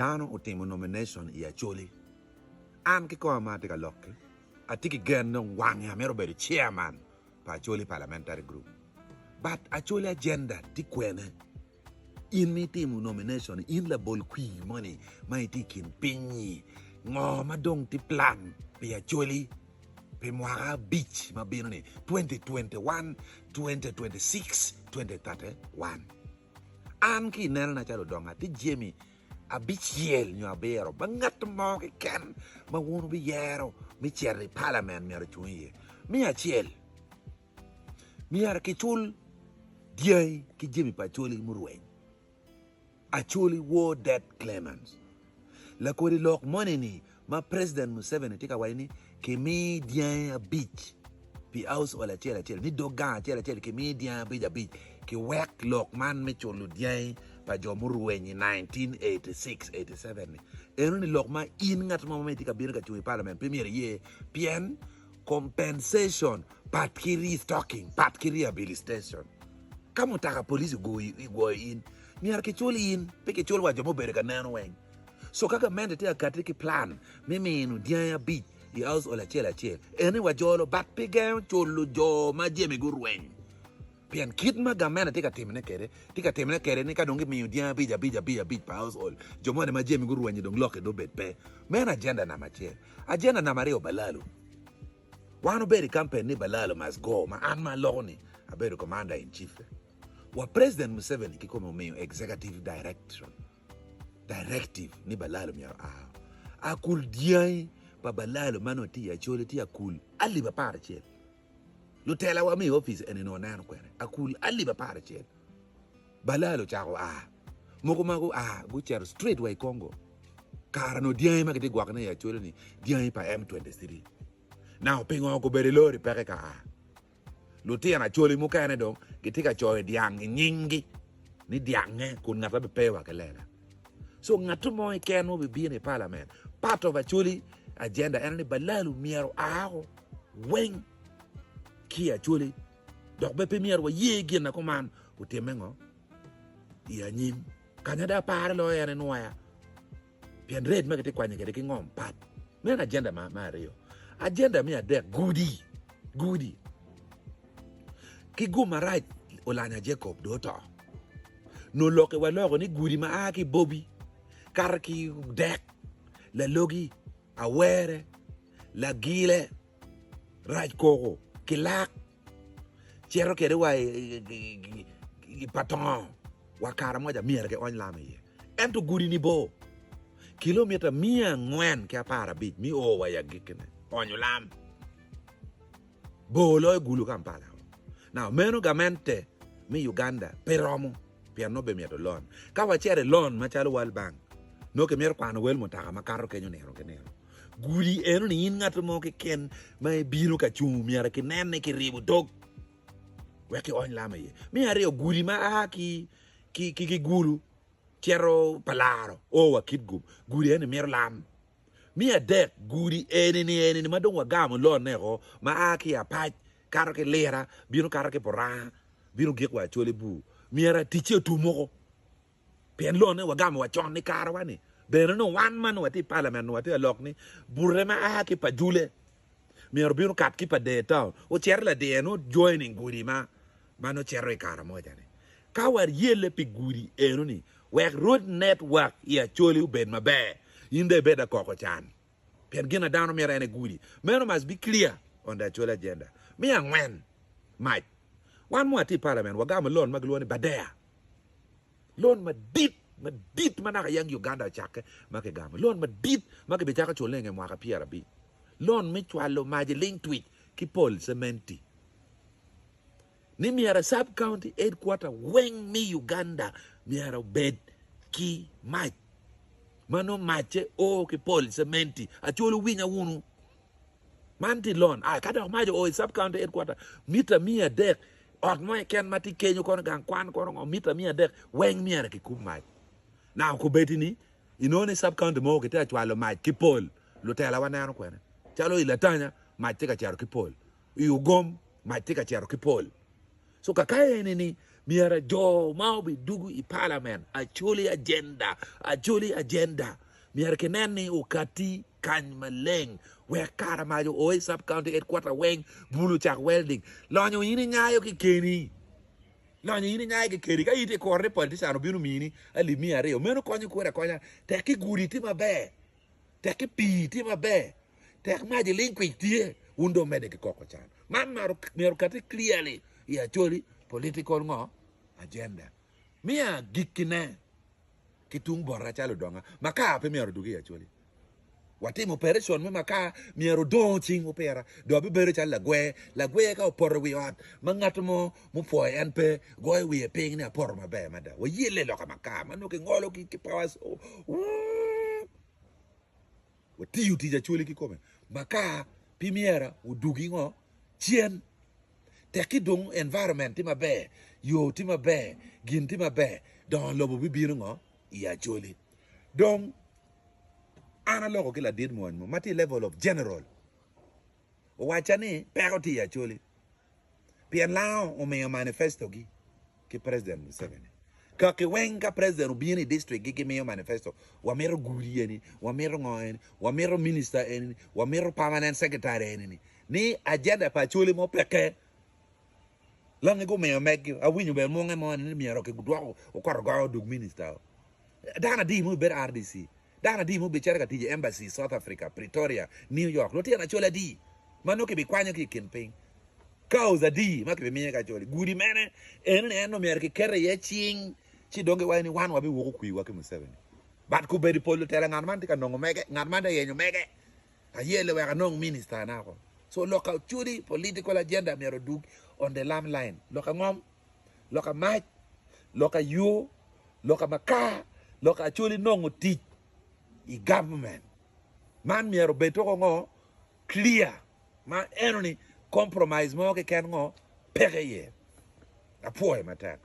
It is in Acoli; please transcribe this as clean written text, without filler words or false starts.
Dano otimo nomination i Acholi. An kikoma ma atye ka lok-ki, atye ki gen dong wange amito bedo chairman pa Acholi Parliamentary Group. But Acholi agenda tye kwene? In ma itimo nomination, in labol kwir moni ma itye i kin piny-nyi, ngo ma dong tye plan pi Acholi pi mwaka abic ma bino-ni, 2021, 2026, 2031? An ki i nenona calo odonga tye jami abicel nyo abiro ma ngat mo keken ma wun wubiyero me cito i palament myero ocung iye. Me acel, myero kicul dyangi ki jami pa Acholi murweny. Acholi War Debt Claimants. Lakodi lok moni-ni ma President Museveni tye ka waco ni kimi dyangi abic pi household acel acel, ni dog gang acel acel kimi dyangi abic abic kiwek lok man me culo dyangi pa jo murweny i 1986, 87 ni. Eno ni lok ma in ngat mo ma itye ka bino ka cung i parliament pe myero iye pien compensation pat ki restocking pat ki rehabilitation. Ka mutoka police ogoyo in, myero kicul in, pe kicul wa jo mubedo ka neno weng. So ka gamente tye ka kati ki plan me mino dyangi abic i household acel acel, eni wajolo but pe gengo culo jo ma jami gurweny. Pien kit ma gamente tye ka timone kwede, tye ka timone kwede ni ka dong gimiyo dyangi abic abic abic abic pa household, jo moni ma jami gurwenyo dong lokke dong obed pe. Meno agenda namba acel. Agenda namba aryo balalu. Wan obedo i kampen ni Balalo must go ma an ma aloko ni abedo commander in chief. Wa President Museveni kikome omiyo executive direction directive ni Balalo myero aa. Akul dyangi pa Balalo ma nongo tye i Acholi tye akul alip 11. Lutela wa me i opic eni nongo neno kwene akul alip 11. Balalo ocako a. Mogo ma gua gucito straight wa i Congo. Kare nongo dyangi ma kitye gwokone i Acholi ni dyangi pa M23. Now pingo gubedo i lori peke ka a? Lutino Acholi mukene dong gitye ka coyo dyang i nyinggi ni dyange kun ngat ma pe wa ki lela. So ngat mo keken ma obibino i parliament part of Acholi agenda en ni Balalu myero oa weng ki i Acholi dok bene pe myero waye gin ma kuman otimme ngo i anyim. Kanya dong aparo loyo en inwoya pien rate ma kitye kwanyo kwede ki ngom pat. Meno agenda me aryo. Agenda me adek gudi gudi ki gum marac Olanya Jacob dong oto. Nongo lokke waloko ni gudi ma a ki Bobi kato ki Dek, Lalogi, Awere, Lagile, Rac koko ki lak cito kwede wa i patongo wa Karamoja myero kiony lam iye. Ento gudi-ni bor kilomita 415 me o wa i agikkine onyo lam. Bor loyo gulu Kampala. Now meno gamente me Uganda pe romo pien nongo bimito loan. Ka wacito i loan macalo World Bank nongo kimito kwano wel mutoka makato kenyo nino ki nino. Gudi eno ni in ngat mo keken ma ibino ka cung myero kinen ni kiribo dog wek kiony lam iye. Me aryo gudi ma a ki ki ki gulu cito palaro o wa Kitgum gudi eni mito lam. Me adek gudi eni ni eni ni ma dong wagamo lonne o ma a ki Apac kato ki Lira bino kato ki Puranga bino gik wa Acholi Bur myero ticce otum woko. Pien lonne wagamo wa con i karewa ni bene nongo wan ma nongo watye i parliament nongo watye ka lok ni bute ma a ki pa Jule myero obin okat ki pa Dee town ocito ladiye nongo joining gudi ma ma nongo cito i Karamoja ni. Ka wayelle pi gudi eno ni wek road network i Acholi obed maber in dong ibed akoko can pien gin ma dano mito en aye gudi meno must be clear on the Acholi agenda. Me angwen mac wan ma watye i parliament wagamo loan ma gilwongo ni Badea. Loan madit madit ma naka yang Uganda ocakke ma kigamo. Loan madit ma kibicako culone i nge mwaka 50. Loan me cwalo mac i ling twic ki pol cementi. Ni myero sub county headquarter weng me Uganda myero obed ki mac ma nongo macce o ki pol cementi. Acol wuwinya wunu. Man tye loan. Ah, ka dok mac oo i sub county headquarter mita 300 ot mo keken ma tye kenyo kono gang kwan kono ngo mita 300 weng myero kikub mac. Now kobedi ni inongo ni sub county mogo kitye ka cwalo mac ki pol lutela wa neno kwene. Calo i Latanya mac tye ka cito ki pol. I Ugom mac tye ka cito ki pol. So kaka eni ni. Myero jo ma obidugu i parliament Acholi agenda, Acholi agenda myero kinen ni okati kany maleng wek kara mac oo i sub county headquarter weng bul ocak welding. Lonyo in inyayo ki keni. Lonyo in inyayo ki keni. Ka in itye kuro ni politician obino omini alip miya aryo meno konyo kwede akonya tek ki gudi tye maber. Tek ki pii tye maber, tek mac iling kwic tye, wun dong medde ki koko can. Man myero okati clearly i Acholi political ngo? Agenda. Me agikkine, ki tung bota calo odonga, makar pe myero odugi i Acholi. Watimo operation me makar, myero odong cingwu pira, dong abibedo calo lagwer. Lagwer ka opoto i wi ot ma ngat mo mupwoyo en pe, goyo wiye piny ni apoto maber mada. Wayelle loka makar ma nongo kingolo ki power saw. Watiyo tic acholi kikome. Makar pi myera odugi ngo? Cen. Tekki dong environment tye maber, yo tye maber, gin tye maber, dongo lobo bibino ngo? I acholi. Dong an aloko ki ladit mony mo ma tye i level of general. Owacca ni peko tye i Acholi pien Lango omiyo manifesto gi ki President Museveni. Kaki weng ka President obino i district gi gimiyo manifesto, wamito gudi eni, wamito ngo eni, wamito minister eni, wamito permanent secretary eni ni. Ni agenda pa Acholi mo peke. Langi gumiyo meggi, awinyo bene munge mo ni myero kidwok okoto goyo odug minister. Dano adi ma obedo RDC? Dano adi ma obicito ka tic i embassy i South Africa, Pretoria, New York? Lutino Acholi adi ma nongo kibikwanyo ki i kin piny? Cows adi ma kibimiyo ki Acholi? Gudi mene eno-ni en nongo myero kiket iye cing ci dong giwaco ni wan wabiwuko kwiwa ki Museveni. But kobedo pol lutela ngat man tye ka nongo mege, ngat man tye ka yenyo mege. Ayelle wek anong minister na oko. So lok Acholi political agenda myero odug on the lam line. Lok angom? Loka mac, loka yo, loka makar, loka Acholi nongo tic i government. Man myero obed toko ngo? Clear. Ma eno ni compromise mo keken ngo? Peke iye. Apwoyo matek.